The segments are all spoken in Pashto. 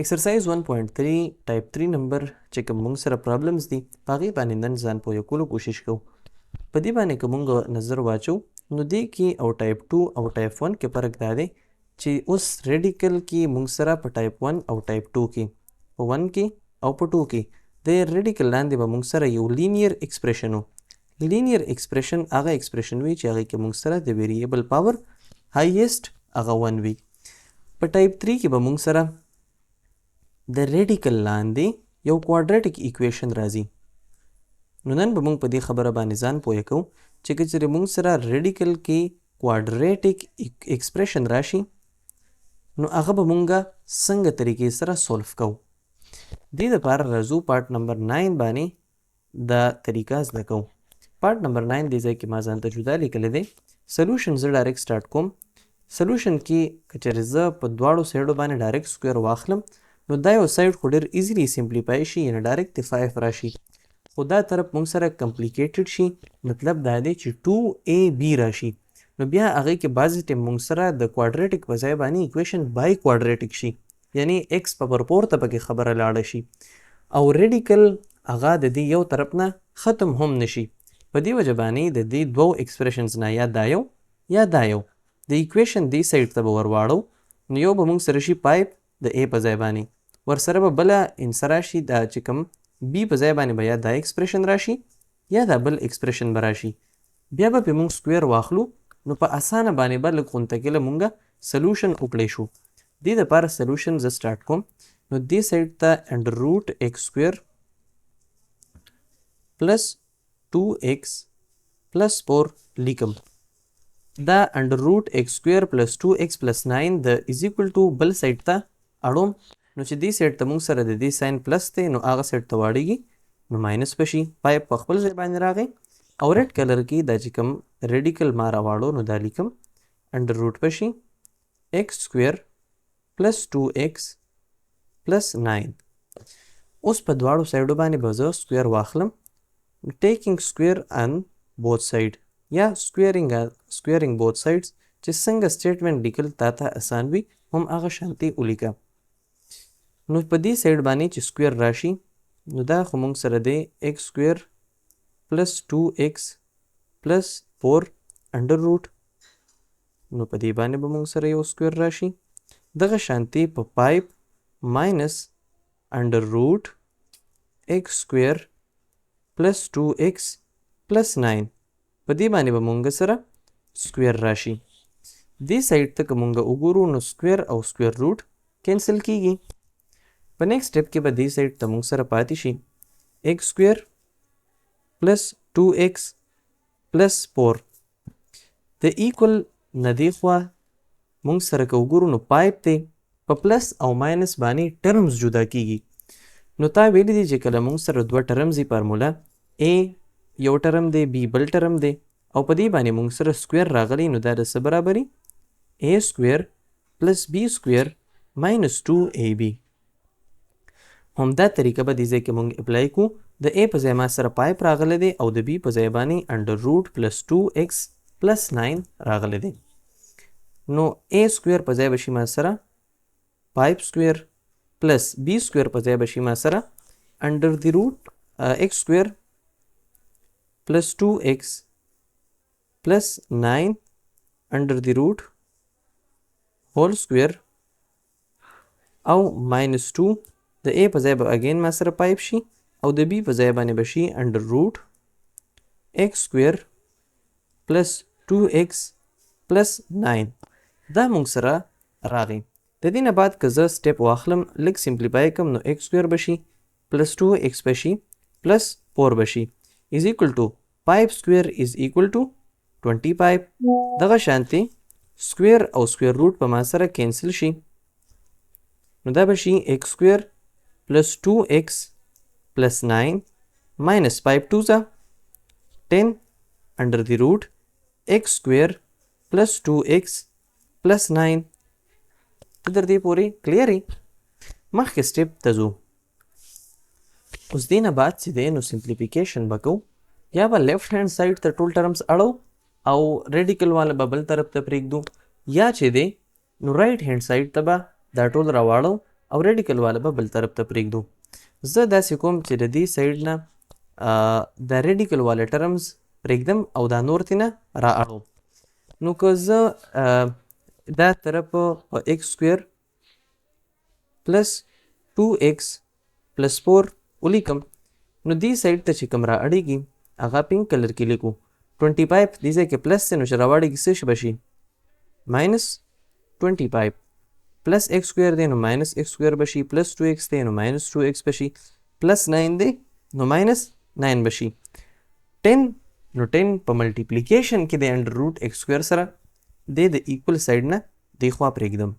ایکسرسایز 1.3 ټایپ 3 نمبر چې کوم موږ سره پرابلمز دي، په هغې باندې نن ځان پوه کولو کوشش کوو. په دې باندې که موږ نظر واچو، نو دې کې او ټایپ 2 او ټایپ 1 کې فرق دا دی چې اوس ریډیکل کې موږ سره په ټایپ 1 او ټایپ 2 کې، په 1 کې او په 2 کې د ریډیکل لاندې به موږ سره یو لینیر ایکسپریشن وو. لینیر ایکسپریشن هغه ایکسپریشن وي چې هغې کې موږ سره د ویریبل پاور هایست هغه 1 وي. په ټایپ 3 کې به موږ سره د ریډیکل لاندې یو کوادریټک ایکویشن راځي. نو نن به موږ په دې خبره باندې ځان پوه کوو چې که چېرې موږ سره ریډیکل کې کوادریټک ایکسپریشن راشي، نو هغه به مونږ څنګه طریقې سره سولف کوو. دې دپاره راځو پارټ نمبر 9 باندې دا طریقه زده کوو. پارټ نمبر 9 دې ځای کې ما ځان ته جدا لیکلی دی. سلوشن زه ډایرکټ سټارټ کوم. سلوشن کې که چېرې زه په دواړو سایډو باندې ډایرکټ سکویر واخلم، نو دا یو سایډ خو ډېر ایزیلی سمپلیفای شي، یعنې ډایرکټ د 5 راشي، خو دا طرف موږ سره کمپلیکیټډ شي. مطلب دا دی چې 2ab راشي، نو بیا هغې کې بعضې ټایم موږ سره د کوادریټک په ځای باندې ایکویشن بای کوادریټک شي، یعنی ایکس په پورته پکې خبره لاړه شي او ریډیکل هغه د دې یو طرف نه ختم هم نشي. په دې وجه باندې د دې دوو ایکسپریشنز نه یا دا یو یا دا یو د ایکویشن دې سایډ ته به ورواړو، نو یو به موږ سره شي 5 د a په ځای باندې، ورسره به بله انسر راشي، دا چې کوم b په ځای باندې به یا دا ایکسپریشن راشي یا دا بل ایکسپریشن به راشي. بیا به پرې موږ سکویر واخلو، نو په اسانه باندې به لږ غونته کې له موږ سلوشن وکړی شو. دې دپاره سلوشن زه سټارټ کوم. نو دې سایډ ته انډر روټ ایکس سکویر پلس 2x پلس 4 لیکم. دا انډر روټ ایکس سکویر پلس 2x پلس 9 د از ایکوال ټو بل سایډ ته اړوم، نو چې دې سایډ ته موږ سره د دې ساین پلس دی، نو هغه سایډ ته واړیږي نو ماینس به شي. 5 په خپل ځای باندې راغی او ریډ کلر کې دا چې کوم ریډیکل ما راواړو، نو دا لیکم انډر روټ به شي ایکس سکویر پلس 2x پلس 9. اوس په دواړو سایډو باندې به زه سکویر واخلم، ټیکینګ سکویر ان بوت سایډ یا سکویرینګ بوت سایډز، چې څنګه سټیټمنټ لیکل تا ته اسان وي هم هغه شانتې ولیکه. نو په دې سایډ باندې چې سکویر راشي، نو دا خو موږ سره دی ایکس سکویر پلس 2x پلس 4 انډر روټ، نو په دې باندې به موږ سره یو سکویر راشي. دغه شانتې په 5 ماینس انډر روټ ایکس سکویر پلس 2x پلس 9، په دې باندې به مونږ سره سکویر راشي. دې سایډ ته که مونږ وګورو، نو سکویر او سکویر روټ کینسل کیږي. په نیکسټ سټیپ کې به دې سایډ ته مونږ سره پاتې شي ایکس سکویر پلس 2x پلس 4 د ایکول نه دې خوا مونږ سره که وګورو، نو 5 دی، په پلس او ماینس باندې ټرمز جدا کیږي. نو تا ویلي دي چې کله مونږ سره دوه ټرمز یې فارموله A یو ټرم دی، B بل ټرم دی او په دې باندې مونږ سره سکویر راغلی، نو دا د څه برابري؟ A سکویر پلس B سکویر ماینس 2ab. همدا طریقه به دې ځای کې مونږ اپلای کو. د A په ځای ما سره 5 راغلی دی او د B په ځای باندې انډر روټ پلس 2x پلس 9 راغلی دی. نو A سکویر په ځای به شي ما سره 5 سکویر پلس B سکویر په ځای به شي ما سره انډر دی روټ x سکویر پلس 2x پلس 9 انډر دی روټ هول سکویر او ماینس 2. د A په ځای به اګین ما سره 5 شي او د B په ځای باندې به شي انډر روټ x سکویر پلس 2x پلس 9. دا موږ سره راغی. د دې نه بعد که زه سټیپ واخلم، لږ سمپلیفای کوم، نو x سکویر به شي پلس 2x به شي پلس 4 به شي از ایکوال ټو 5 سکویر از ایکوال ټو 25. دغه شانتې سکویر او سکویر روټ په ما سره کینسل شي، نو دا به شي x سکویر پلس 2x پلس 9 ماینس 5 2 ځه 10 انډر دی روټ x سکویر پلس 2x پلس 9. ته در دې پورې کلیر یې؟ مخکې سټیپ ته ځو. اوس دې نه بعد چې دی، نو سمپلیفیکیشن به کوو. یا به لیفټ هینډ سایډ ته ټول ټرمز اړو او ریډیکل والا به بل طرف ته پرېږدو، یا چې دی نو رایټ هینډ سایډ ته به دا ټول راواړو او ریډیکل والا به بل طرف ته پرېږدو. زه داسې کوم چې د دې سایډ نه د ریډیکل والا ټرمز پرېږدم او دا نور ترې نه را اړوم. نو که زه دا طرف په ایکس سکویر پلس 2x پلس 4 ولیکم، نو دې سایډ ته چې کوم را اړېږي هغه پینک کلر کې لیکو. 25 دې ځای کې پلس دی، نو چې راواړېږي څه شي به شي؟ ماینس 25. پلس ایکس سکویر دی نو ماینس ایکس سکویر به شي، پلس 2x دی نو ماینس 2x به شي، پلس 9 دی نو ماینس 9 به شي. 10 نو 10 په ملټیپلیکیشن کې دی انډر روټ ایکس سکویر سره دی، د ایکول سایډ نه دی خوا پرېږدم.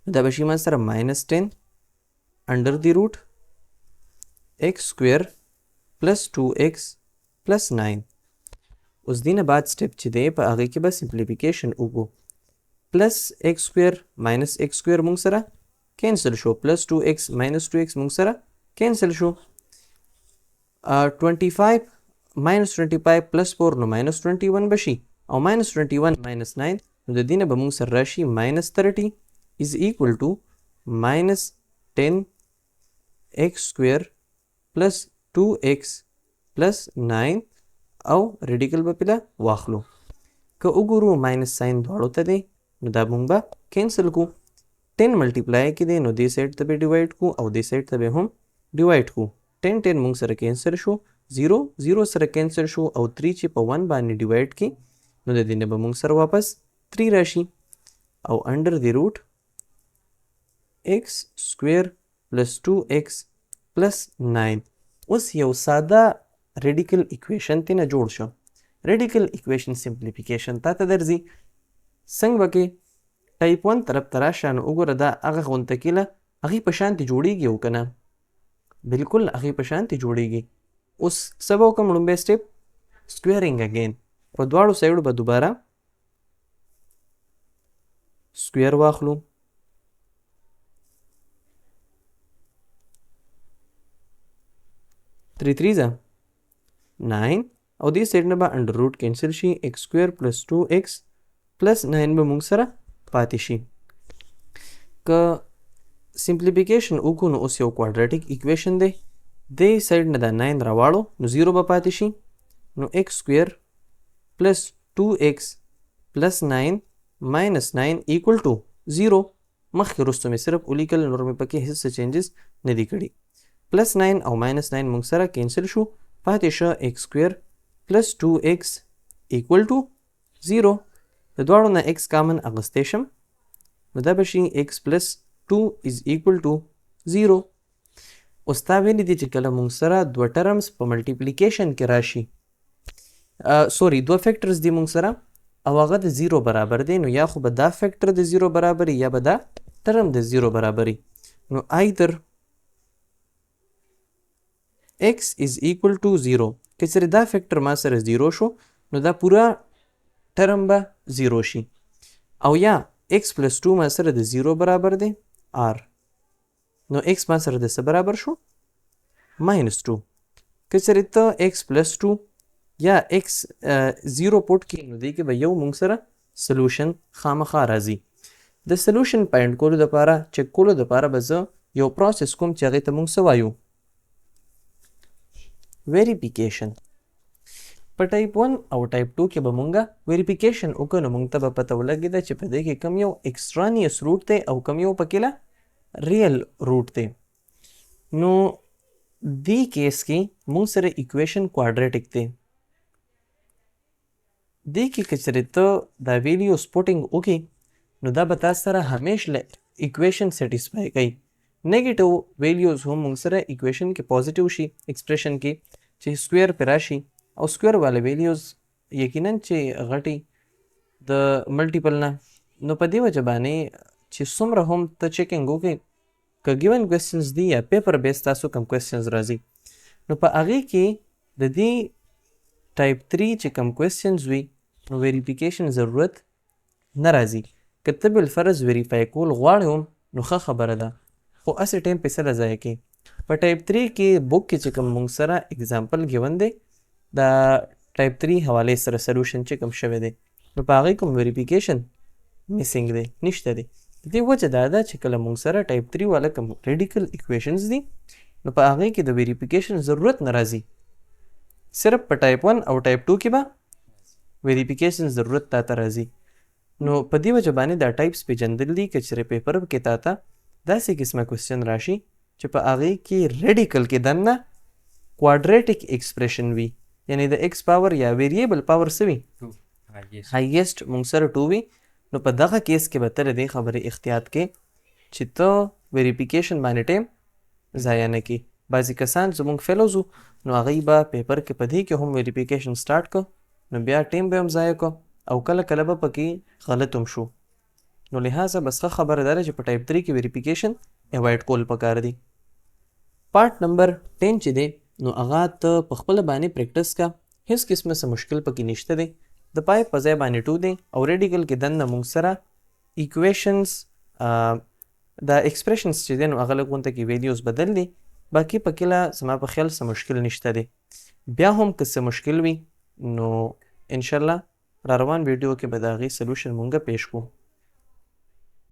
نو دا به شي ما سره ماینس 10 انډر دی روټ ایکس سکویر پلس 2x پلس 9. اوس دې نه بعد سټیپ چې دی په هغې کې به سمپلیفیکیشن وکړو. پلس ایکس سکویر ماینس ایکس سکویر مونږ سره کینسل شو، پلس 2x ماینس 2x مونږ سره کینسل شو. 25 ماینس 25 پلس 4 نو ماینس 21 به شي، او ماینس 21 ماینس 9 نو د دې نه به مونږ سره راشي ماینس 30 از ایکول ټو ماینس 10 ایکس سکویر پلس 2x پلس 9، او ریډیکل به پله واخلو. که وګورو ماینس ساین دواړو ته دی، نو دا مونږ به کینسل کو. 10 ملټیپلای کې دی، نو دې سایډ ته به ډیوایډ کو او دې سایډ ته به هم ډیوایډ کو. 10 10 مونږ سره کینسل شو، 0 0 سره کینسل شو، او 3 چې په 1 باندې ډیوایډ کې نو د دې نه به مونږ سره واپس 3 راشي، او انډر دی روټ ایکس سکویر پلس 2x پلس 9. اوس یو ساده ریډیکل ایکویشن ترې نه جوړ شو. ریډیکل ایکویشن سمپلیفیکیشن تا ته درځي څنګه به کې؟ ټایپ 1 طرف ته راشه، نو وګوره دا هغه غونته کې له هغې په شانتې جوړېږي او که نه؟ بالکل هغې په شانتې جوړېږي. اوس څه به وکړم؟ لومړی سټیپ سکویرینګ اګین، په دواړو سایډو به دوباره سکویر واخلو. 3 3 ځه 9، او دې سایډ نه به انډر روټ کینسل شي، ایکس سکویر پلس 2x پلس 9 به مونږ سره پاتې شي. که سمپلیفیکیشن وکړو نو اوس یو کوادریټک ایکویشن دی، دې سایډ نه دا 9 راواړو نو 0 به پاتې شي، نو ایکس سکویر پلس 2x پلس 9 ماینس 9 ایکول ټو 0. مخکې وروسته مې صرف ولیکل، نور مې پکې هېڅ څه چینجز نه دي کړي. پلس 9 او ماینس 9 مونږ سره کینسل شو، پاتې شو ایکس سکویر پلس 2x ایکول ټو 0. د دواړو نه ایکس کامن اخیستی شم، نو دا به شي ایکس پلس 2 از ایکول ټو 0. اوس تا ویلي دي چې کله مونږ سره دوه ټرمز په ملټیپلیکیشن کې راشي، سوري دوه فیکټرز دي مونږ سره او هغه د 0 برابر دی، نو یا خو به دا فیکټر د 0 برابر یا به دا ټرم د 0 برابر. نو ایدر x is equal to 0، که چېرې دا فیکټر ما سره 0 شو نو دا پوره ټرم به 0 شي، او یا x پلس 2 ما سره د 0 برابر دی r، نو x ما سره د څه برابر شو؟ ماینس 2. که چېرې ته x پلس 2 یا x 0 پوټ کې، نو دې کې به یو مونږ سره سلوشن خامخا راځي. د سلوشن پاینټ کولو دپاره، چک کولو دپاره به زه یو پروسس کوم چې هغې ته مونږ څه وایو؟ ویریفیکیشن. په ټایپ 1 او ټایپ 2 کې به مونږه ویریفیکیشن وکړو، نو مونږ ته به پته ولګېده چې په دې کې کوم یو اکسټرانیس روټ دی او کوم یو پکې له ریل روټ دی. نو دې کیس کې مونږ سره ایکویشن کوادریټک دی. دې کې که چېرې ته دا ویلیو سپوټینګ وکړې نو دا به تا سره همیش له ایکویشن سیټیسفای کوي. نیګیټیو ویلیوز هم مونږ سره ایکویشن کې پوزیټیو شي، ایکسپریشن کې چې سکویر پرې راشي، او سکویر والا ویلیوز یقینا چې غټي د ملټیپل نه، نو په دې وجه باندې چې څومره هم ته چیکنګ وکړې، که ګیون کوېسچنز دي یا پیپر بیس تاسو کوم کوېسچنز راځي، نو په هغې کې د دې ټایپ 3 چې کوم کوېسچنز وي نو ویریفیکیشن ضرورت نه راځي. که ته بالفرض ویریفای کول غواړې هم نو ښه خبره ده، خو هسې ټایم پې څه له ضایع کوې. په ټایپ 3 کې بوک کې چې کوم مونږ سره اگزامپل ګیون دی د ټایپ 3 حوالې سره سلوشن چې کوم شوی دی، نو په هغې کوم ویریفیکیشن میسنګ دی، نشته دی. د دې وجه دا ده چې کله مونږ سره ټایپ 3 والا کوم ریډیکل ایکویشنز دي نو په هغې کې د ویریفیکیشن ضرورت نه راځي. صرف په ټایپ 1 او ټایپ 2 کې به ویریفیکیشن ضرورت تا ته راځي. نو په دې وجه باندې دا ټایپس پیژندل دي. که چېرې پیپر کې تا ته داسې قسمه کوېسچن راشي چې په هغې کې ریډیکل کې دننه کوادریټک ایکسپریشن وي، یعنی د ایکس پاور یا ویریبل پاور څه وي، هاییسټ مونږ سره 2 وي، نو په دغه کیس کې به ته له دې خبرې احتیاط کې چې ته ویریفیکیشن باندې ټایم ضایع نه کړې. بعضې کسان زمونږ فیلوز وو، نو هغوی به پیپر کې په دې کې هم ویریفیکیشن سټارټ کړ، نو بیا ټایم به هم ضایع کړ او کله کله به پکې غلط هم شو. نو لهذا بس ښه خبره دا ده چې په ټایپ 3 کې ویریفیکیشن اوایډ کول پکار دي. پارټ نمبر 10 چې دی نو هغه ته په خپله باندې پریکټس کا، هیڅ قسمه څه مشکل پکې نشته دی. د 5 په ځای باندې 2 دی او ریډیکل کې دننه مونږ سره ایکویشنز دا ایکسپریشنز چې دی نو هغه لږ غونته کې ویلیوز بدل دي، باقي پکې لا زما په خیال څه مشکل نشته دی. بیا هم که څه مشکل وي نو انشاءالله را روان ویډیو کې به د هغې سلوشن مونږ پیش کړو.